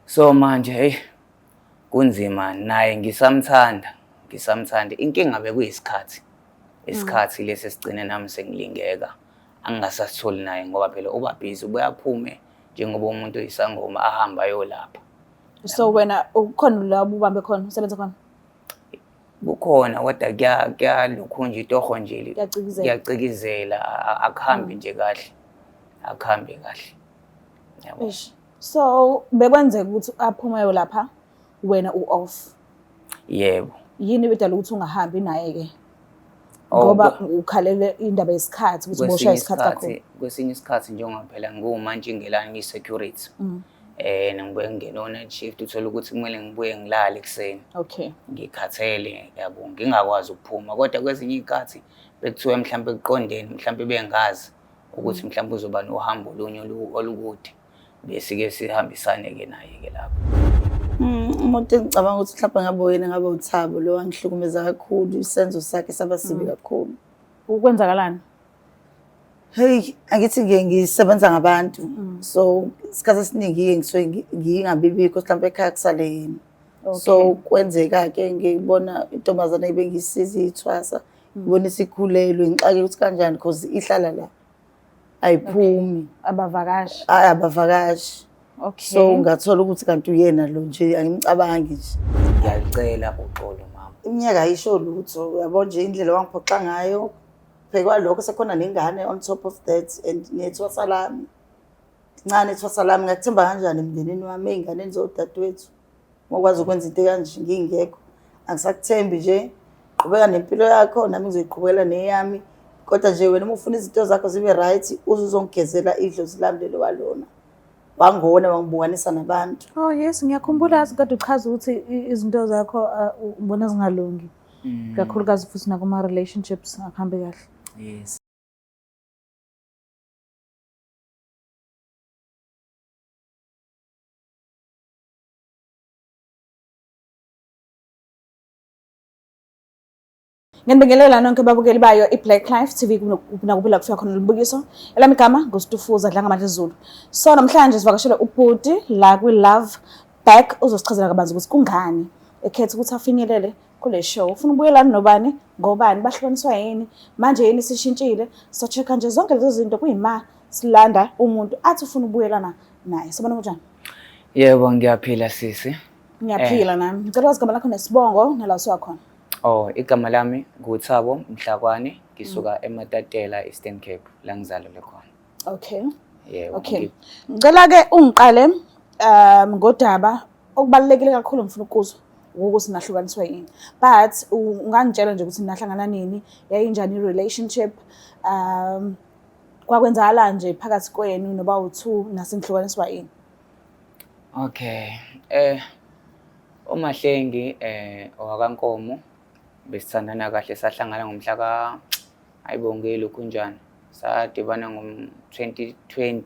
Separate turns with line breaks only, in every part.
So manje hey, kunzima, naye ngisamthanda, ngisamthanda. Inkinga bekuyisikhathi, isikhathi lesi esigcine nami sengilingeka, angingasasitholi naye ngoba phela uba busy, ubuye aphume njengoba umuntu oyisangoma ahamba ayolapha.
So wena ukhona la ubambe khona, usebenza khona?
Kukhona, kodwa kuyalokhu nje itoho nje.
Kuyacikizela.
Kuyacikizela, akuhambi nje kahle, akuhambi kahle, yabo.
Eish. So bekwenzeka ukuthi aphume lapha wena u-off?
Yebo.
Yini ebidala ukuthi ungahambi naye-ke?
Oh,
Ngoba ukhalele indaba yesikhathi ukuthi boshaya
kwesinye
isikhathi kakhulu.
Kwesinye isikhathi, njengoba phela ngiwumantshingelane, ngiyi-security, ngibuye ngingene o-night shift, uthole ukuthi kumele ngibuye ngilale ekuseni, ngikhathele, yabo, ngingakwazi ukuphuma. Kodwa kwezinye iy'khathi bekuthiwe mhlampe ekuqondeni, mhlampe bengazi ukuthi mhlampe uzoba nohambo olunye olukude, bese-ke sihambisane-ke naye-ke lapho.
Umuntu engicabanga ukuthi mhlawumbe ngabe uyena, ngabe uThabo lo wangihlukumeza kakhulu, isenzo sakhe saba sibi kakhulu.
Ukwenzakalani?
Hey, angithi ngiye ngisebenza ngabantu. So isikhathi esiningi-ke ngisuke ngingabibikho, mhlawumbe ekhaya kusale yena. So kwenzeka-ke ngibona intombazane ebengisiza ithwasa, ngibona isikhulelwe, ngixake ukuthi kanjani because ihlala la, ayiphumi.
Abavakashi.
Hayi, abavakashi. So ngathola ukuthi kanti uyena lo nje, angimcabangi nje.
Ngiyacela uxolo, mama.
Iminyaka ayisho lutho, uyabo nje indlela wangiphoxa ngayo. Phekwa lokho sekhona nengane on top of that, and nethwasa lami. Ncane ithwasa lami, ngakuthemba kanjani emndenini wami, ey'nganeni zodadewethu? Ngokwazi ukwenza into ekanje ngingekho. Angisakuthembi nje. Qhubeka nempilo yakho, nami ngizoyiqhubekela neyami. Kodwa nje wena uma ufuna izinto zakho zibe right, uze uzongigezela idlozi lami lelo walona. Wangona wangibukanisa nabantu.
Oh yes, ngiyakhumbula, yazi kade uchaza ukuthi izinto zakho ubona zingalungi. Kakhulukazi futhi nakuma relationships akuhambi kahle.
Yes.
Ngiyanibingelela nonke babukeli bayo i-Black Life TV nakubula kufika khona lubukiso. Elami igama nguStufuza Dlangamandla Zulu. So namhlanje sivakashele ubhuti la kwi-Love Back, uzosichazela kabanzi ukuthi kungani ekhetha ukuthi afinyelele kule show. Ufuna ukubuyelana nobani, ngobani, bahlukaniswa yini, manje yini sishintshile. So-check-a nje zonke lezo zinto kuyima silanda umuntu athi ufuna ukubuyelana naye. Sabona, kunjani?
Yebo, ngiyaphila, sisi.
Ngiyaphila nami. Ngicela wazi igama lakho nesibongo nala usuka khona.
Oh, igama lami nguThabo Mhlakwane, ngisuka eMatatela, Eastern Cape, la ngizalelwe khona. Yebo.
Okay. Ngicela ke ungiqale ngodaba okubalulekile kakhulu ngifuna ukuzwa ukuthi nahlukaniswa yini. But ungangitshela nje ukuthi nahlangana nini, yayinjani i-relationship, kwakwenzakala nje phakathi kwenu noba u-two, nasenihlukaniswa yini?
Okay. uMahlengi owakaNkomo, besithandana kahle, sahlangana ngomhla ka, ayibonge lokhu njani, sadibana ngo-2020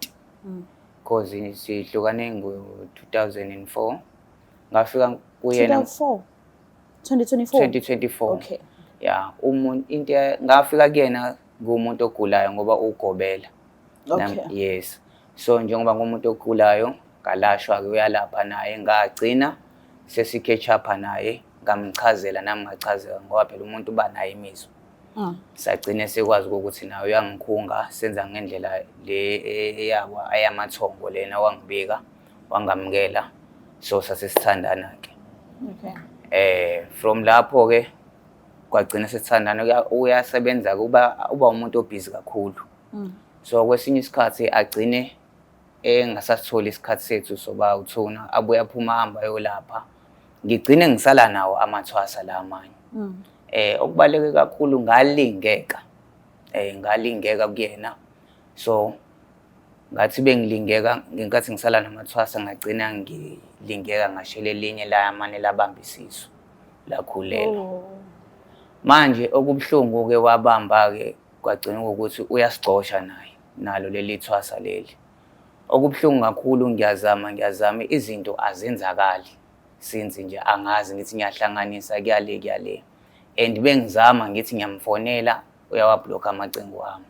cause sihlukane ngo-2004. Ngafika kuyena
2004, 2024.
2024.
Okay.
Ya, umuntu into ngafika kuyena ngumuntu ogulayo ngoba ugobela. Yes, so njengoba ngumuntu ogulayo ngalashwa-ke, uyalapha naye, ngagcina sesi-catch up naye, ngamchazela nami ngachazeka ngoba phela umuntu uba nayo imizwa. Sagcine sikwazi ukuthi naye uyangikhunga, senza ngendlela le eyabo ayamathongo lena, wangibika wangamukela, so sasesithandana-ke. From lapho-ke kwagcina sesithandana. Uyasebenza-ke, uba umuntu obhizi kakhulu. So kwesinye isikhathi agcine engasasitholi isikhathi sethu soba uthuna, abuye aphuma ahambe ayolapha, ngigcine ngisala nawo amathwasa la amanye. Okubaluleke kakhulu, ngalingeka, ngalingeka kuyena. So ngathi bengilingeka ngenkathi ngisala namathwasa, ngagcina ngilingeka, ngashela elinye la amane labamba isisu, lakhulelwa. Manje okubuhlungu-ke, wabamba-ke, kwagcina ukuthi uyasigcosha naye nalo leli thwasa leli. Okubuhlungu kakhulu, ngiyazama, ngiyazama, izinto azenzakali since nje angazi, ngithi ngiyahlanganisa kuyale kuyale, and bengizama ngithi ngiyamfonela, uyawablokha amacingo wami,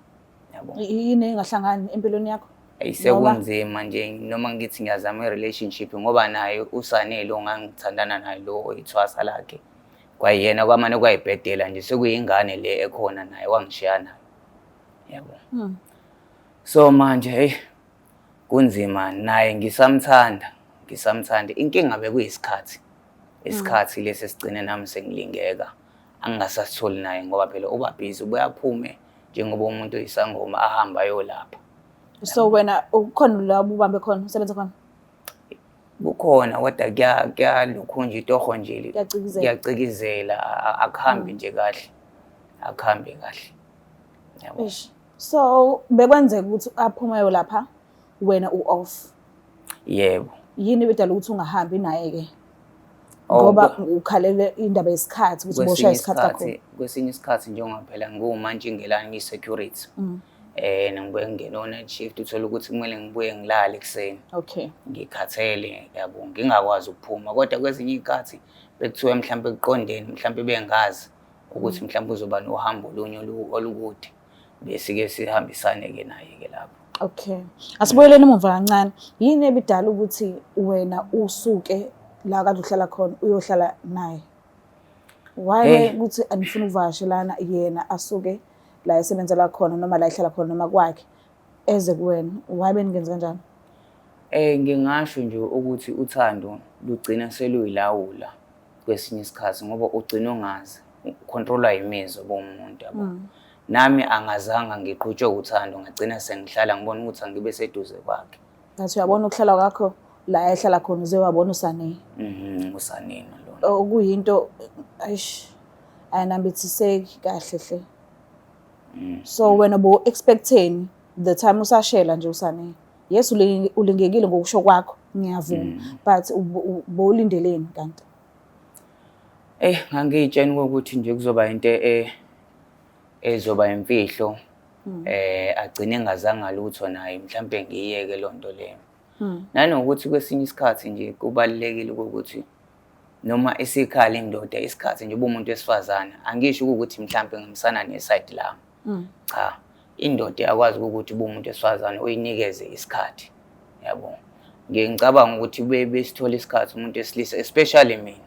yabo.
Yini engahlangani empilweni yakho?
Eyi sekunzima nje noma ngithi ngiyazama i-relationship ngoba naye uSanele ongangithandana naye lo oyithwasa lakhe. Kwayena kwamane kwayibhedela nje sekuyingane le ekhona naye wangishiya nayo. Yabo. So manje hey kunzima naye ngisamthanda, ngisamthanda. Inkinga bekuyisikhathi. Isikhathi lesi esigcine nami sengilingeka. Angingasasitholi naye ngoba phela uba busy ubuye aphume njengoba umuntu oyisangoma ahambe ayolapha.
So wena ukhona la ubambe khona usebenza khona?
Kukhona kodwa kuyalokhu nje itoho nje
Kuyacikizela.
Kuyacikizela akuhambi nje kahle. Akuhambi kahle. Yabo.
Eish. So bekwenzeka ukuthi aphume lapha wena u-off.
Yebo.
Yini ebidala ukuthi ungahambi naye ke?
Oh,
Ngoba ukhalele indaba yesikhathi ukuthi boshaya
kwesinye
isikhathi kakhulu.
isikhathi kwesinye isikhathi njengoba phela ngiwumantshingelani ngiyi-security ngibuye ngingene o-night shift uthole ukuthi kumele ngibuye ngilale ekuseni. Ngikhathele yabo ngingakwazi ukuphuma kodwa kwezinye iy'khathi bekuthiwe mhlampe ekuqondeni mhlampe bengazi ukuthi mhlampe uzoba nohambo olunye olukude bese-ke sihambisane-ke naye-ke lapho.
Okay. Asibuyeleni emuva kancane. Yini ebidala ukuthi wena usuke la kade uhlala khona uyohlala naye? Why
Hey.
ukuthi anifuna ukuvakashelana yena asuke la esebenzela khona noma la ehlala khona noma kwakhe eze kuwena? Why beningenzi kanjalo?
Ngingasho nje ukuthi uthando lugcina seluyilawula kwesinye isikhathi ngoba ugcina ungazi ukhontrolwa imizwa bomuntu yabo. Nami angazanga ngiqhutshwe uthando ngagcina sengihlala ngibona ukuthi angibe seduze kwakhe.
Ngathi uyabona ukuhlala kwakho la ehlala khona uze wabona uSanele.
Usanina lona.
Okuyinto eish ayinambithiseki kahle hle. So wena bo expecteni the time usashela nje uSanele. Yes ulingekile ngokusho kwakho ngiyavuma but bowulindeleni kanti?
Ngangiyitshena ukuthi nje kuzoba into ezoba imfihlo. Agcine engazanga lutho naye mhlambe ngiyeke lonto leyo. Nanokuthi kwesinye isikhathi nje kubalulekile ukuthi noma isikhala indoda isikhathi nje ubumuntu wesifazane angisho ukuthi mhlambe ngimisana neside lami. Cha, indoda iyakwazi ukuthi ubumuntu wesifazane uyinikeze isikhathi. Yabo. Ngiye ngicabanga ukuthi besithola isikhathi umuntu wesilisa especially mina.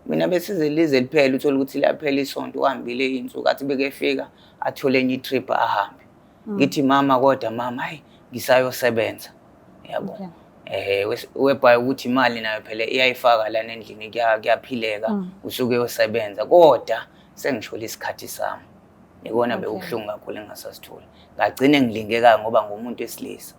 Mina besize lize liphele uthola ukuthi liyaphela isonto uhambile iy'nsuku athi bekefika athole enye i-trip ahambe. Ngithi mama kodwa mama hayi ngisayosebenza. Yabo. Webhaye ukuthi imali nayo phela iyayifaka lana endlini kuyaphileka usuke uyosebenza kodwa sengishole isikhathi sami. Ikona bekubuhlungu kakhulu engingasasitholi. Ngagcine ngilingeka ngoba ngumuntu wesilisa.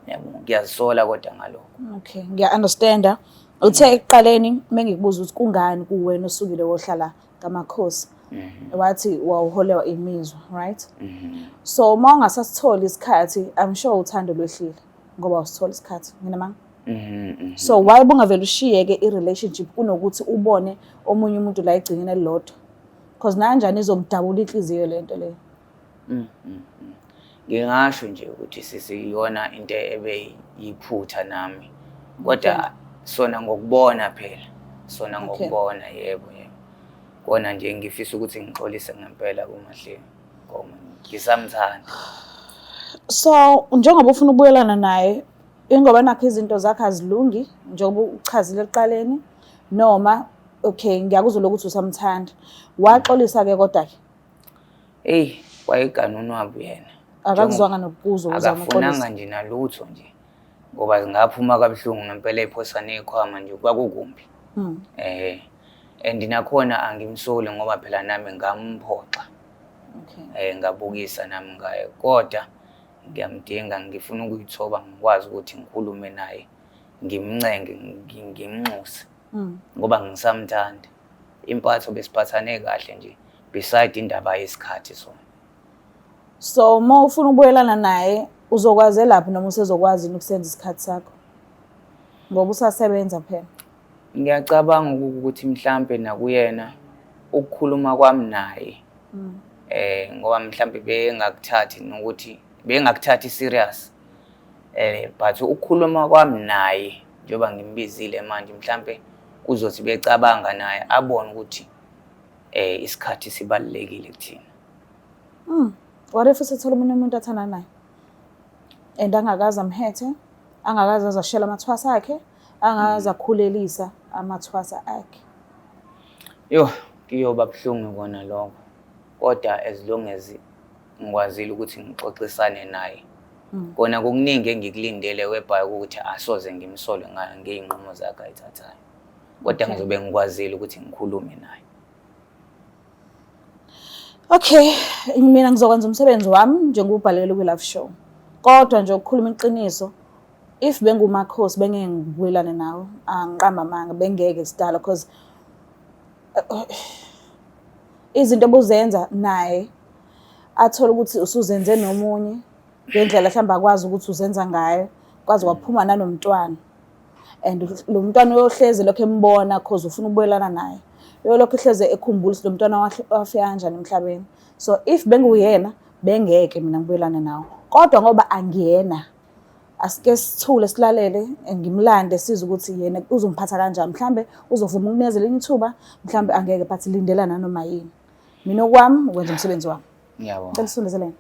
Yabo, ngiyazisola kodwa ngalokho.
Okay, ngiya-understanda. Uthe ekuqaleni mengikubuza ukuthi kungani kuwena osukile wohlala kaMakhosi. Wathi wawuholewa imizwa, right? So uma ungasasitholi isikhathi, I'm sure uthando lwehlile ngoba usithola isikhathi, nginamanga? So why bungavele ushiyeke i-relationship kunokuthi ubone omunye umuntu la egcingeni elilodwa? Because nakanjani izomdabula inhliziyo lento leyo.
Ngingasho nje ukuthi sisiyona into ebeyiphutha nami. Kodwa sona ngokubona phela, sona ngokubona yebo yebo. Kona nje ngifisa ukuthi ngixolise ngempela kuMahle Ngoma ngisamthanda.
So njengoba ufuna ukubuyelana naye ingoba nakho izinto zakhe azilungi njengoba uchazile ekuqaleni noma okay ngiyakuzwa lokuthi usamthanda. Waxolisa ke kodwa ke.
Hey, wayeganunwabu yena.
Akakuzwanga nokuzwa uzama
Akafunanga
uxolisa.
nje nalutho nje. Ngoba ngaphuma kabuhlungu ngempela ephosa nekhwama nje kwakukumbi. And nakhona angimsoli ngoba phela nami ngamphoxa. Ngabukisa nami ngaye kodwa ngiyamdinga ngifuna ukuyithoba ngikwazi ukuthi ngikhulume naye ngimncenge ngimnxuse. Ngoba ngisamthanda. Impatho besiphathane kahle nje beside indaba yesikhathi sona.
So uma ufuna ukubuyelana naye uzokwazi elaphi noma usezokwazi ukusenza isikhathi sakho? Ngoba usasebenza phela.
Ngiyacabanga ukuthi mhlambe nakuyena ukukhuluma kwami naye. Ngoba mhlambe bengakuthathi nokuthi bengakuthathi serious. But ukukhuluma kwami naye njengoba ngimbizile manje mhlambe uzothi becabanga naye abone ukuthi isikhathi sibalulekile kuthina.
What if usethola omunye umuntu athandana naye? And angakaze amhethe, angakaze azashela amathwasa akhe, angakaze akhulelisa amathwasa akhe.
Yo, kuyoba buhlungu kona lokho. Kodwa as long as ngikwazile ukuthi ngixoxisane naye. Kona kukuningi engikulindele whereby ukuthi asoze ngimsole ngey'nqumo zakhe ayithathayo. Kodwa ngizobe ngikwazile ukuthi ngikhulume naye.
Okay, mina ngizokwenza umsebenzi wami njengobhalele kwi-Love Show. Kodwa nje ukukhuluma iqiniso, if bengumakhosi bengeke ngibuyelane nawe, angiqamba amanga, bengeke sidala because izinto obuzenza naye athole ukuthi usuzenze nomunye ngendlela mhlawumbe akwazi ukuthi uzenza ngayo, kwaze kwaphuma nanomntwana. And lo mntwana uyohlezi lokho embona cause ufuna ukubuyelana naye. Uyolokhu ehleze ekhumbula ukuthi lo mntwana wafika kanjani emhlabeni. So if benguyena bengeke mina ngibuyelane nawe. Kodwa ngoba angiyena, asike sithule silalele, ngimlande sizwe ukuthi yena uzomphatha kanjani. Mhlambe uzovuma ukunikeza elinye ithuba, mhlambe angeke, but lindela nanoma yini. Mina okwami ukwenza umsebenzi wami.
Ngiyabonga.
Ngicela usondezelene.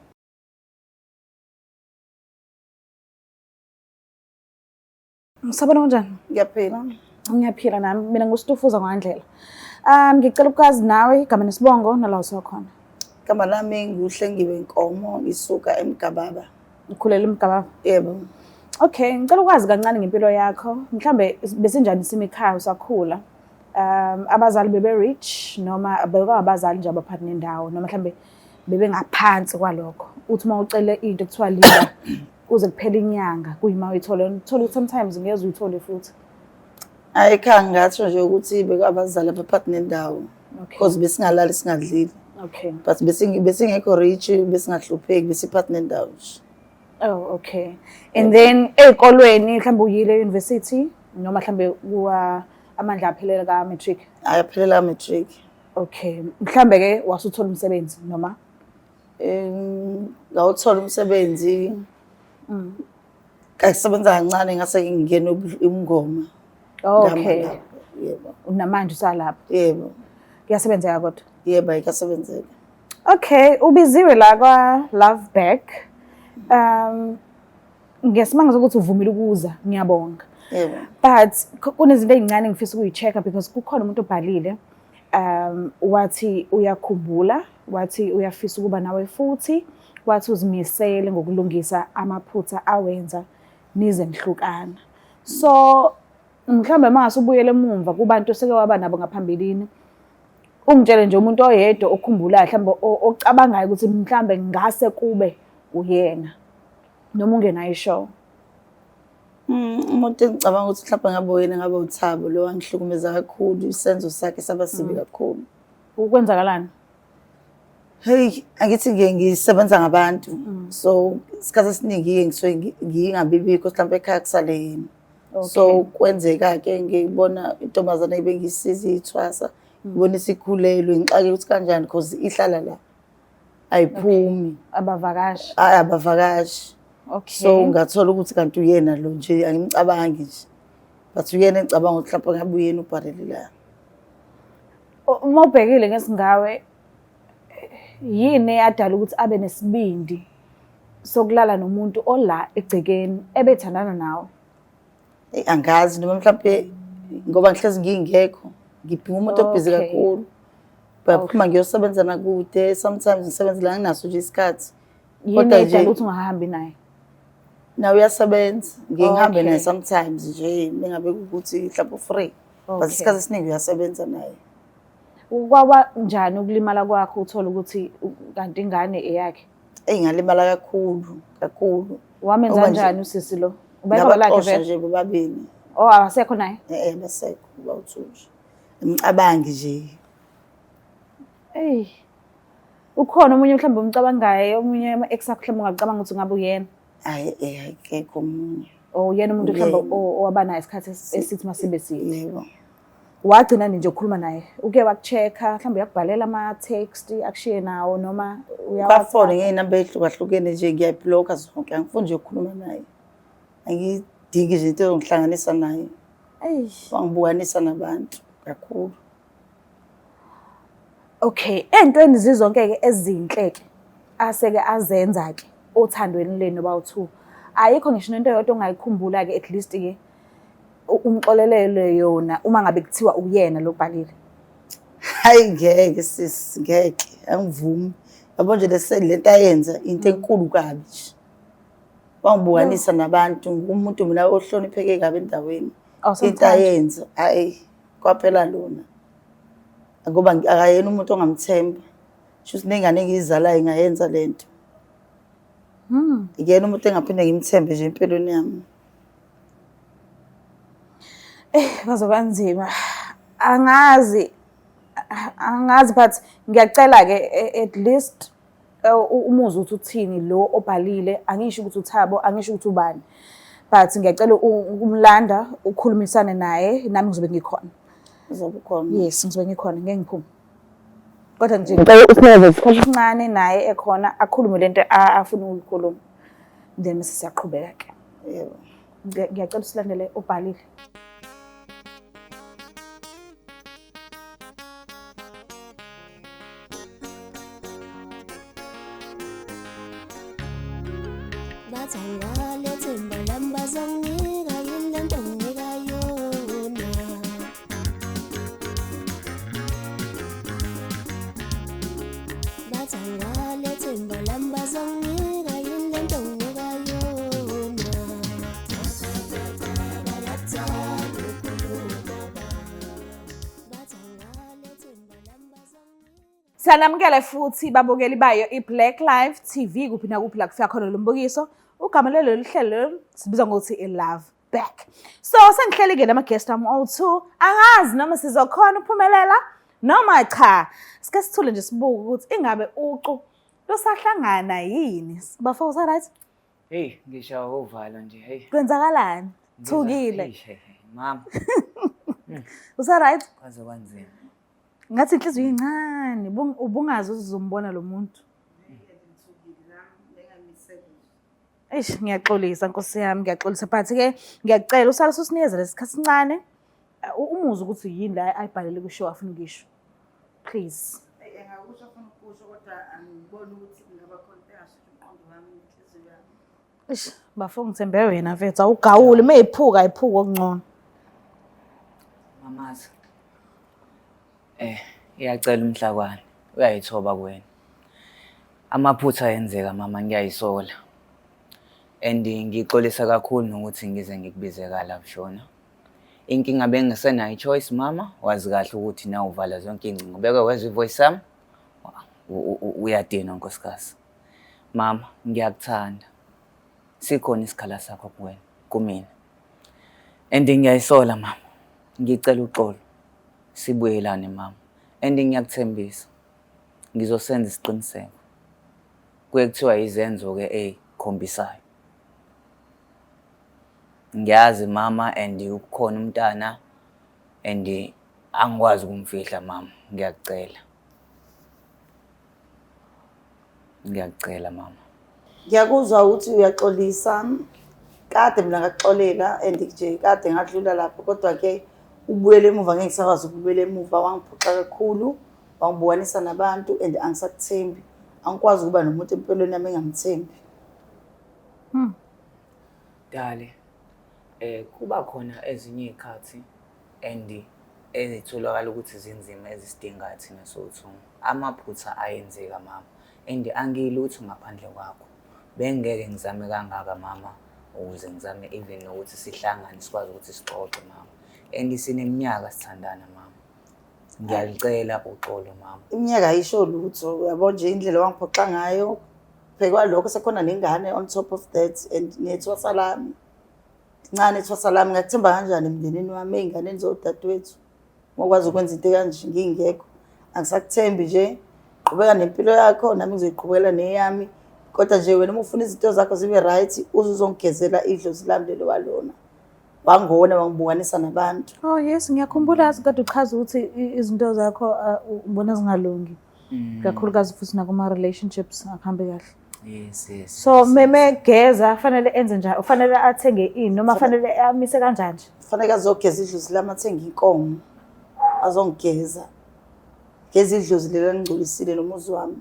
Sabona, kunjani?
Ngiyaphila.
Ngiyaphila nami. Mina nguStufuza ngwandlela. Ngicela ukwazi nawe igama nesibongo nala usuka khona.
Igama lami nguHlengiwe Nkomo, ngisuka eMgababa.
Ukhulela eMgababa?
Yebo.
Okay, ngicela ukwazi kancane ngempilo yakho. Mhlambe besinjani isimo ekhaya usakhula? Abazali bebe rich noma bekungabazali nje abaphathi nendawo noma mhlambe bebengaphansi kwalokho. Uthi uma ucele into kuthiwa linda kuze kuphele inyanga kuyima uyithole. Uthola ukuthi sometimes ngeke uyithole futhi.
Hayi, ekhaya ngingatsho nje ukuthi bekabazali abaphathi nendawo. Because besingalali singadlile. But besingekho rich, besingahlupheki, besiphathi nendawo nje.
Oh, okay. And then ey'kolweni mhlawumbe uyile university noma mhlawumbe kuwa amandla aphelela ka matric?
Hayi, aphelela ka matric.
Okay. Mhlambe ke wasuthola umsebenzi noma?
Ngawuthola umsebenzi. Ngasebenza kancane ngase ngingena umngoma.
Okay.
Yebo.
Unamanje usalapha?
Yebo.
Kuyasebenzeka kodwa?
Yebo, kuyasebenzeka.
Okay, ubiziwe la kwa Love Back. Ngesimanga sokuthi uvumile ukuza, ngiyabonga.
Yebo.
But kunezinto ezincane engifisa ukuyi-check-a because kukhona umuntu obhalile. Wathi uyakhumbula, wathi uyafisa ukuba nawe futhi, wathi uzimisele ngokulungisa amaphutha awenza nize nihlukana. So mhlawumbe mase ubuyele emumva kubantu oseke waba nabo ngaphambilini, ungitshele nje umuntu oyedwa okhumbulayo mhlawumbe ocabangayo ukuthi mhlawumbe ngase kube uyena noma ungenayo ishow.
Umuntu engicabanga ukuthi mhlawumbe ngabe uyena ngabe uThabo lo wangihlukumeza kakhulu, isenzo sakhe saba sibi kakhulu.
Ukwenzakalani?
Hey, angithi ngiye ngisebenza ngabantu. So isikhathi esiningi ngisuke ngingabibikho mhlawumbe ekhaya kusale yena. So kwenzeka ke ngibona intombazane ebengisiza ithwasa, ngibona isikhulelwe, ngixake ukuthi kanjani because ihlala la. Ayiphumi.
Abavakashi.
Hayi, abavakashi. So ngathola ukuthi kanti uyena lo nje angimcabangi nje. But uyena engicabanga ukuthi mhlawumbe ngabe uyena ubhalele la.
Uma ubhekile ngesingawe yini eyadala ukuthi abe nesibindi sokulala nomuntu ola egcekeni ebethandana nawe?
Angazi noma mhlawumbe ngoba ngihlezi ngingekho, ngibhinga umuntu obhizi kakhulu. Baphuma ngiyosebenza nakude, sometimes ngisebenza la nginaso nje isikhathi.
Yini edala ukuthi ungahambi naye?
Nawe uyasebenza, ngiye ngihambe naye sometimes nje mengabe ukuthi mhlawumbe free. But isikhathi esiningi uyasebenza naye.
Kwaba njani ukulimala kwakho uthola ukuthi kanti ingane eyakhe?
Eyi, ngalimala kakhulu, kakhulu.
Wamenza kanjani usisi lo? Ubeka lakhe
vele nje bobabili.
Oh, abasekho naye?
Abasekho, bawuthu nje. Ngicabangi nje.
Ey. Ukhona omunye mhlawumbe umcabangayo, omunye ama ex akho mhlawumbe ungacabanga ukuthi ngabe uyena?
Hayi, akekho omunye.
Oh, uyena umuntu mhlawumbe owaba naye isikhathi esithi masibe side.
Yebo.
Wagcina nje ukukhuluma naye? Uke waku-check-a, mhlawumbe uyakubhalela ama-text akushiye nawo noma
uyawafona ngey'namba ey'hlukahlukene nje, ngiyayibhlokha zonke, angifuni nje ukukhuluma naye. Angidingi nje into ezongihlanganisa naye.
Eish.
Wangibukanisa nabantu kakhulu.
Okay, entweni zizonke-ke ezinhle-ke aseke azenza-ke othandweni lenu bawu-two. Ayikho ngisho nento eyodwa ongayikhumbula-ke at least-ke umxolelele yona uma ngabe kuthiwa uyena lo bhalile.
Hayi ngeke sis, ngeke angivumi. Yabo nje lento ayenza into enkulu kabi nje. Wangibukanisa nabantu, ngumuntu mina ohlonipheke kabi endaweni. Into ayenza, hayi kwaphela lona. Ngoba akayena umuntu ongamthemba. Shuthi nengane engiyizalayo ingayenza lento. Ngiyena umuntu engaphinde ngimthembe nje empilweni yami.
Eh kwaze kwanzima. Angazi angazi but ngiyacela ke at least umuzwe ukuthi uthini lo obhalile, angisho ukuthi uThabo, angisho ukuthi ubani. But ngiyacela ukumlanda ukhulumisane naye, nami ngizobe ngikhona.
Uzobe ukhona.
Yes, ngizobe ngikhona, ngeke ngiphume. Kodwa nje ngicela usinikeze isikhathi esincane naye ekhona akhulume lento afuna ukuyikhuluma. Then bese siyaqhubeka ke.
Yebo.
Ngiyacela usilandele obhalile.
Bathi angalethemba lami bazonginika yini lento nginika yona. Bathi angalethemba lami bazonginika yini lento nginika yona. Bayathanda ukukhuluma bathi angalethemba lami bazonginika.
Siyanamukela futhi babukeli bayo i-Black Life TV kuphi nakuphi la kufika khona lo mbukiso. Ugama lelo lihlelo sibiza ngokuthi i-Love Back. So sengihleli-ke nama-guest ami all-two. Angazi noma sizokhona ukuphumelela noma cha. Sike sithule nje sibuke ukuthi ingabe ucu lusahlangana yini. Bafo usa-right?
Hey, ngishawa uvalo nje, hey.
Kwenzakalani? Thukile.
Hey, hey, hey, mama.
Usa-right?
Kwaze kwanzima.
Ngathi inhliziyo incane, ubungazi uzombona lo muntu. Eish, ngiyaxolisa Nkosi yami, ngiyaxolisa but ke ngiyacela usale ususinikeza lesikhathi sincane umuzwe ukuthi yini la ayibhalele kusho afuna ukisho. Please.
Engakusho afuna ukusho kodwa angiboni ukuthi kungaba khona into engashintsha umqondo wami nenhliziyo yami.
Eish, bafo ngithembe wena mfethu, awugawuli uma iphuka iphuka okungcono.
Mamazi. Iyacela umhlakwane, uyayithoba kuwena. Amaphutha ayenzeka mama, ngiyayisola. And ngixolisa kakhulu nokuthi ngize ngikubize kala kushona. Inkinga bengisenayo i-choice mama, wazi kahle ukuthi nawe uvala zonke iy'ngcingo. Beke wezwa i-voice yami, uyadinwa nkosikazi. Mama, ngiyakuthanda. Sikhona isikhala sakho kuwena, kumina. And ngiyayisola mama, ngicela uxolo. Sibuyelane mama. And ngiyakuthembisa, ngizosenza isiqiniseko. Kuye kuthiwa izenzo-ke ey'khombisayo. Ngiyazi mama and ukhona umntana and angikwazi ukumfihla mama, ngiyakucela. Ngiyakucela mama.
Ngiyakuzwa ukuthi uyaxolisa. Kade mina ngakuxolela and nje kade ngadlula lapho kodwa ke ubuyele emuva ngeke ngisakwazi ukubuyela emuva, wangiphoxa kakhulu, wangibukanisa nabantu and angisakuthembi. Angikwazi ukuba nomuntu empilweni yami engamthembi.
Dali, kuba khona ezinye iy'khathi and ezitholakala ukuthi zinzima ezisidingayo thina sowu-two. Amaphutha ayenzeka mama and angilutho ngaphandle kwakho. Bengeke ngizame kangaka mama ukuze ngizame even nokuthi sihlangane sikwazi ukuthi sixoxe mama. And sineminyaka sithandana mama. Ngiyalicela uxolo mama.
Iminyaka ayisho lutho, uyabo nje indlela wangiphoxa ngayo. Phekwa lokho sekhona nengane on top of that and nethwasa lami. Ncane ithwasa lami, ngakuthemba kanjani emndenini wami, ey'nganeni zodadewethu. Ngokwazi ukwenza into ekanje ngingekho. Angisakuthembi nje. Qhubeka nempilo yakho nami ngizoyiqhubekela neyami. Kodwa nje wena uma ufuna izinto zakho zibe right, uze uzongigezela idlozi lami lelo walona. Wangona wangibukanisa nabantu.
Oh yes, ngiyakhumbula yazi kade uchaza ukuthi izinto zakho ubona zingalungi. Kakhulukazi futhi nakuma relationships akuhambi kahle.
Yes, yes.
So
yes,
meme geza fanele enze njani? Ufanele athenge ini noma fanele amise kanjani nje?
Kufanele azogeza idlozi lami, athenge inkomo azongigeza. Geza idlozi leli alingcolisile nomuzi wami.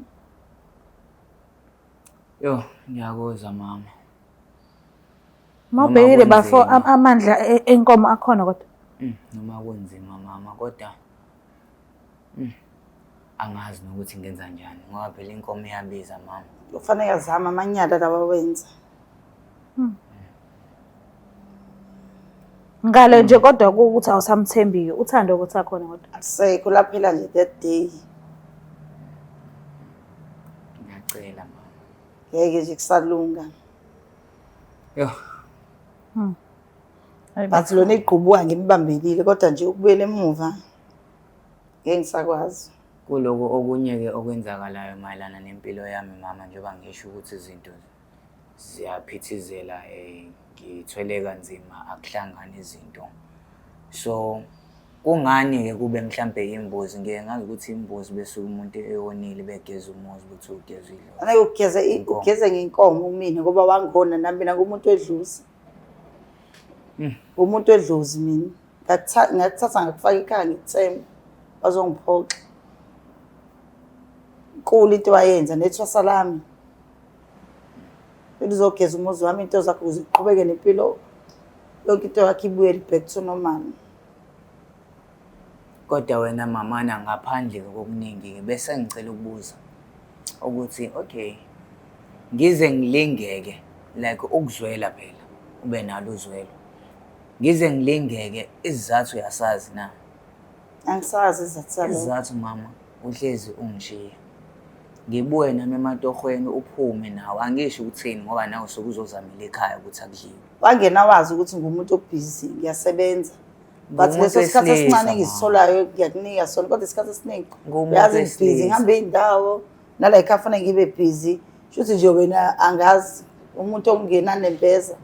Yo, ngiyakuzwa mama.
Uma ubhekile bafo amandla enkomo akhona kodwa.
Noma kunzima mama kodwa angazi nokuthi ngenza njani ngoba phela inkomo iyabiza mama.
Kufanele azame amanyala lawa wenza.
Ngale nje kodwa ukuthi awusamthembi uthando ukuthi akhona kodwa.
Akusekho laphela nje that day.
Ngiyacela mama.
Ngeke nje kusalunga.
Yo.
But lona igqubuka ngimbambelile kodwa nje ukubuyela emuva ngeke ngisakwazi.
Kuloko okunye-ke okwenzakalayo mayelana nempilo yami mama njengoba ngisho ukuthi izinto ziyaphithizela ngithwele kanzima akuhlangani izinto. So kungani-ke kube mhlampe imbuzi ngiye ngazi ukuthi imbuzi bese umuntu eyonile begeza umuzi kuthiwa ugeza idlozi.
Angeke ugeze ugeze ngenkomo mina ngoba wangona nami mina ngumuntu wedlozi. Ngumuntu wedlozi mina. Ngakuthatha ngakufaka ekhaya ngikuthemba bazongiphoxa. Nkulu into wayenza nethwasa lami. Elizogeza umuzi wami into zakho ukuze uqhubeke nempilo yonke into yakho ibuyele back to normal.
Kodwa wena mamana ngaphandle kokuningi-ke bese ngicela ukubuza ukuthi okay ngize ngilingeke like ukuzwela phela ube nalo uzwelo ngize ngilingeke isizathu uyasazi na?
Angisazi isizathu salokho.
Isizathu mama uhlezi ungishiya ngibuye nami ematohweni uphume nawe angisho ukuthini ngoba nawe usuke uzozamela ekhaya ukuthi akudliwe.
Wangena wazi ukuthi ngumuntu obhizi ngiyasebenza. But
Ngumuntu
leso sikhathi
wesilisa,
esincane
mama.
engisitholayo ngiyakunika sona kodwa isikhathi esiningi
Ngumuntu
uyazi ngibhizi
wesilisa.
ngihamba iy'ndawo nala ekhaya kufanele ngibe bhizi. Shuthi nje wena angazi umuntu ongenanembeza.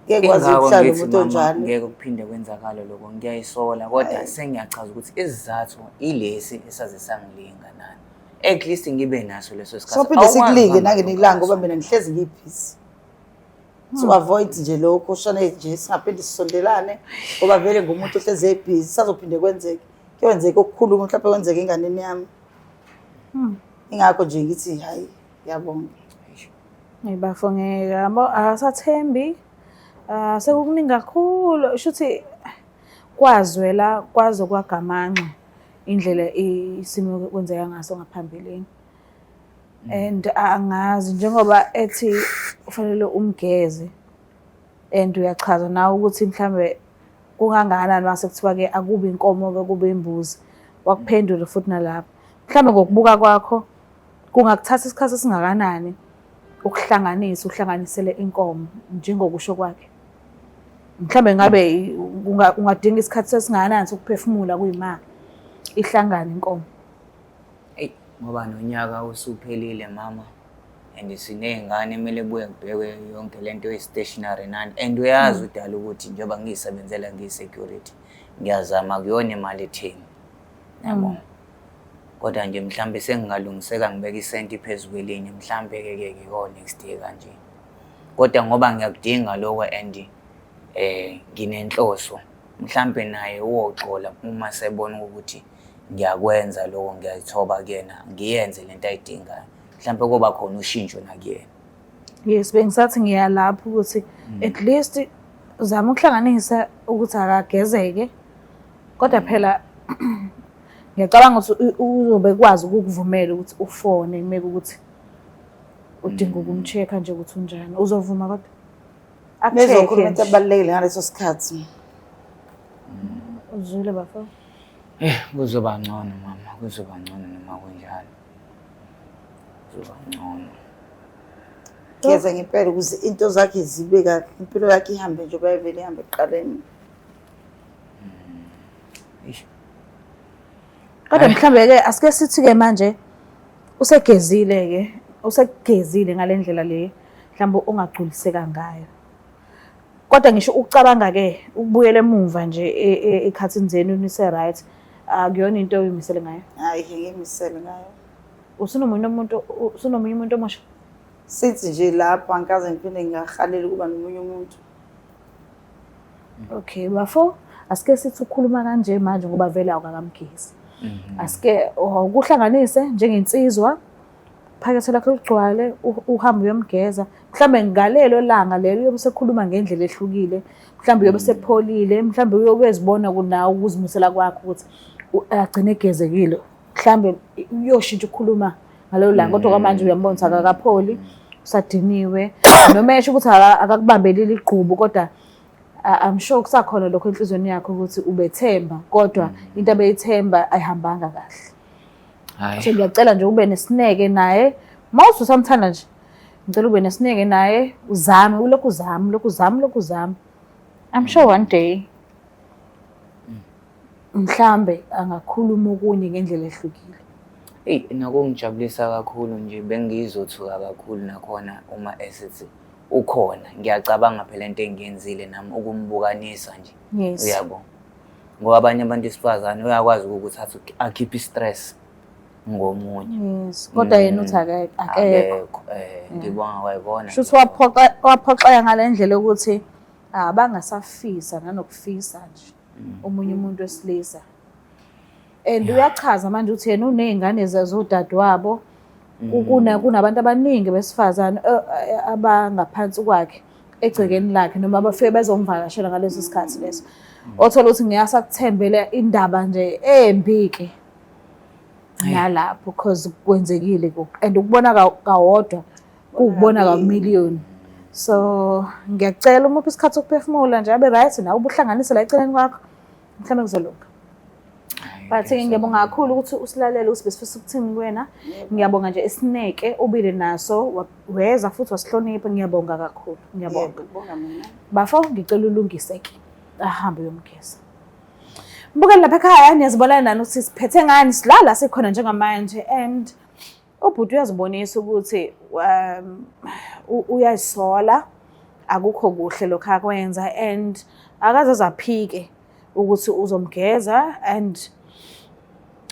Ngeke kwazi
Ingakho
ukuhlala
ngithi
umuntu
mama
onjalo.
ngeke kuphinde kwenzakale lokho ngiyayisola kodwa sengiyachaza ukuthi isizathu ilesi esaze sangilinga nani. At least ngibe naso leso sikhathi.
Sophinde
Awukwazi
sikulinge
ukuhamba
nange nilanga ngoba
yonke
mina ngihlezi ngibhizi. So avoid nje lokho shane nje singaphinde sisondelane ngoba vele ngumuntu ohlezi ebhizi sazophinde kwenzeke. Kuyenzeka okukhulu mhlawumbe kwenzeke enganeni yami. Ingakho nje ngithi hayi ngiyabonga.
Bafo ngeke yabo akasathembi. Ah sekukuningi kakhulu shuthi kwazwela kwaze kwagamanxa indlela isimo kwenzeka ngaso ngaphambilini. And angazi njengoba ethi ufanele umgeze and uyachaza nawe ukuthi mhlambe kungangakanani mase kuthiwa ke akubi inkomo ke kube imbuzi wakuphendula futhi nalapho mhlambe ngokubuka kwakho kungakuthatha isikhathi esingakanani ukuhlanganisa uhlanganisele inkomo njengokusho kwakhe mhlambe ngabe ungadinga isikhathi esingakanani sokuphefumula kuyima ihlangane inkomo.
Eyi ngoba nonyaka usuphelile mama and siney'ngane kumele kubuye kubhekwe yonke le nto ye-stationary nani and uyazi udala ukuthi njengoba ngiyisebenzela ngiyi-security ngiyazama kuyona imali etheni yabo. Kodwa nje mhlambe sengingalungiseka ngibeke isenti phezu kwelinye mhlambe-ke ke ke ko-next year kanje. Kodwa ngoba ngiyakudinga lokho and nginenhloso mhlambe naye woxola uma sebona ukuthi ngiyakwenza lokho ngiyayithoba kuyena ngiyenze lento ayidingayo mhlambe koba khona ushintsho nakuyena.
Yes, bengisathi ngiya lapho ukuthi at least uzama ukuhlanganisa ukuthi akagezeke kodwa phela ngiyacabanga ukuthi uzobe kwazi ukukuvumela ukuthi ufone kumeke ukuthi udinga ukumcheck-a nje ukuthi unjani. Uzovuma kodwa?
Nezokhuluma
Aku-check-e
into
nje.
ebalulekile ngaleso sikhathi.
Uzwile bafo?
Kuzoba ngcono mama, kuzoba ngcono noma kunjalo. Kuzoba ngcono.
Geza ngempela ukuze into zakhe zibe kahle, impilo yakhe ihambe njengoba yayivele ihambe ekuqaleni.
Eish.
Kodwa mhlambe ke asike sithi ke manje usegezile ke, usegezile ngale ndlela le mhlambe ongagculiseka ngayo. Kodwa ngisho ukucabanga ke ukubuyela emuva nje ekhathini zenu nise right akuyona into oyimisele ngayo.
Hayi ngiyimisele ngayo.
Usunomunye umuntu usunomunye umuntu omusha?
Sithi nje lapho angikaze ngiphinde ngingahalela ukuba nomunye umuntu.
Okay, bafo asike sithi ukhuluma kanje manje ngoba vele awukakamgezi. Asike ukuhlanganise njengensizwa Phakethe lakho ligcwale, uhambe uyomgeza. Mhlambe ngalelo langa lelo uyobe usekhuluma ngendlela ehlukile, mhlambe uyobe sepholile, mhlambe uyobe ezibona kunawe ukuzimisela kwakho ukuthi agcine egezekile. Mhlambe uyoshintsha ukukhuluma ngalelo langa, kodwa kwamanje uyambona ukuthi akakapholi, usadiniwe. Noma esho ukuthi akakubambelile igqubu, kodwa I'm sure kusakhona lokho enhliziyweni yakho ukuthi ubethemba, kodwa into abeyithemba ayihambanga kahle.
Hhayi.
So ngiyacela nje ube nesineke naye. Uma ususamthanda nje, ngicela ube nesineke naye, uzame, ulokhu uzame, ulokhu uzame, ulokhu uzame. I'm sure one day mhlambe angakhuluma okunye ngendlela ehlukile.
Eyi, nakungijabulisa kakhulu nje, bengizothuka kakhulu nakhona uma esethi ukhona. Ngiyacabanga phela into engiyenzile nami ukumbukanisa nje.
Yes.
Uyabo. Ngoba abanye abantu besifazane uyakwazi ukuthi athi akhiphe i-stress ngomunye.
Yes. Kodwa yena uthi akekho.
Akekho. Ngibonga kwayibona.
Shuthi waphoxeka ngale ndlela yokuthi abangasafisa nanokufisa nje omunye umuntu wesilisa. And uyachaza manje ukuthi yena uney'ngane zodadewabo, kunabantu abaningi besifazane abangaphansi kwakhe egcekeni lakhe, noma bafike bezomvakashela ngaleso sikhathi leso. Othola ukuthi ngeke asakuthembele indaba nje embi-ke nalapho, cause kwenzekile and ukubona kawodwa kuwukubona kamiliyoni. So ngiyacela umuphe isikhathi sokuphefumula nje, abe right nawe, ubuhlanganise la eceleni kwakho, mhlawumbe kuzolunga. But ngiyabonga kakhulu ukuthi usilalele, ukuthi besifisa ukuthini kuwena. Ngiyabonga nje isineke ubile naso, weza futhi wasihlonipha. Ngiyabonga kakhulu, ngiyabonga.
Yebo, kubonga mina.
Bafo, ngicela ulungise ke, ahambe uyomgeza. Mbukeli lapha ekhaya, niyazibonela nani ukuthi siphethe ngani, silala sikhona njengamanje, and ubhuti uyazibonisa ukuthi uyazisola, akukho kuhle lokho akwenza, and akaze aphike ukuthi uzomgeza, and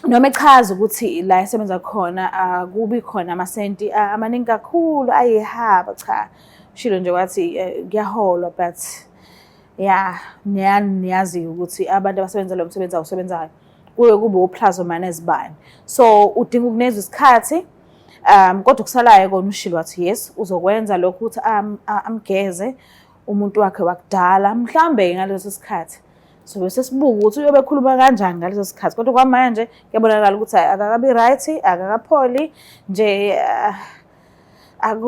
noma echaza ukuthi la esebenza khona akubi khona amasenti amaningi kakhulu ayihaba, cha, shilo nje wathi kuyaholwa, but yeah, niyazi ukuthi abantu abasebenza lo msebenzi awusebenzayo kuye kube u-plus or minus bani, so udinga ukunezwa isikhathi. Kodwa kusalayo kona ushilo wathi yes, uzokwenza lokho ukuthi amgeze umuntu wakhe wakudala, mhlambe ngaleso sikhathi so bese sibuka ukuthi uyobe ekhuluma kanjani ngaleso sikhathi. Kodwa kwamanje kuyabonakala ukuthi akakabi right, akakapholi nje,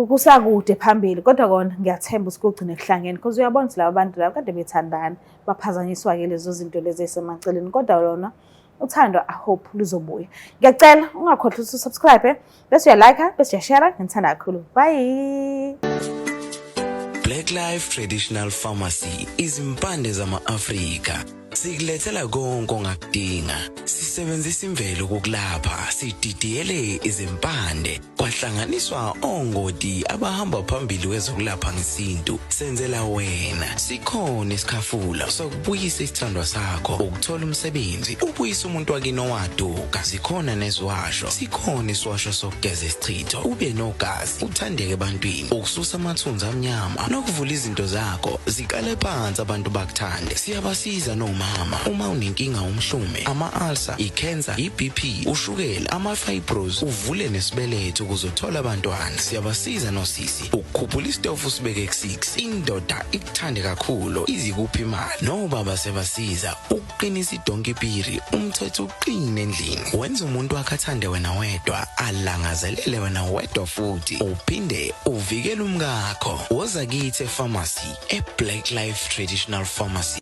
kusakude phambili. Kodwa kona ngiyathemba ukuthi kugcine kuhlangene, because uyabona ukuthi laba bantu laba kade bethandana, baphazanyiswa-ke lezo zinto lezi ey'semaceleni, kodwa lona uthando I hope luzobuya. Ngiyacela ungakhohlwa ukuthi usubscribe, bese uyalike, bese uyashare. Ngithanda kakhulu, bye.
Black Life Traditional Pharmacy, izimpande zama-Afrika. Sikulethela konke ongakudinga. Sisebenzisa imvelo ukukulapha, sididiyele izimpande, kwahlanganiswa ongoti abahamba phambili kwezokulapha ngesintu. Senzela wena. Sikhona isikhafula sokubuyisa isithandwa sakho, ukuthola umsebenzi, ubuyise umuntu wakini owaduka. Zikhona neziwasho. Sikhona isiwasho sokugeza isichitho, ube nogazi, uthandeke ebantwini, ukususa amathunzi amnyama nokuvula izinto zakho ziqale phansi abantu bakuthande. Siyabasiza nomama uma unenkinga umhlume, ama-ulcer, i-cancer, i-BP, ushukela, ama-fibros, uvule nesibeletho ukuze uthole abantwana. Siyabasiza nosisi ukukhuphula isitofu usibeke ku-6, indoda ikuthande kakhulu, izikuphi imali. Nobaba siyabasiza ukuqinisa idonki piri, umthetho uqine endlini, wenza umuntu wakhe athande wena wedwa, alangazelele wena wedwa, futhi uphinde uvikele umkakho. Woza kithi epharmacy, e-Black Life Traditional Pharmacy.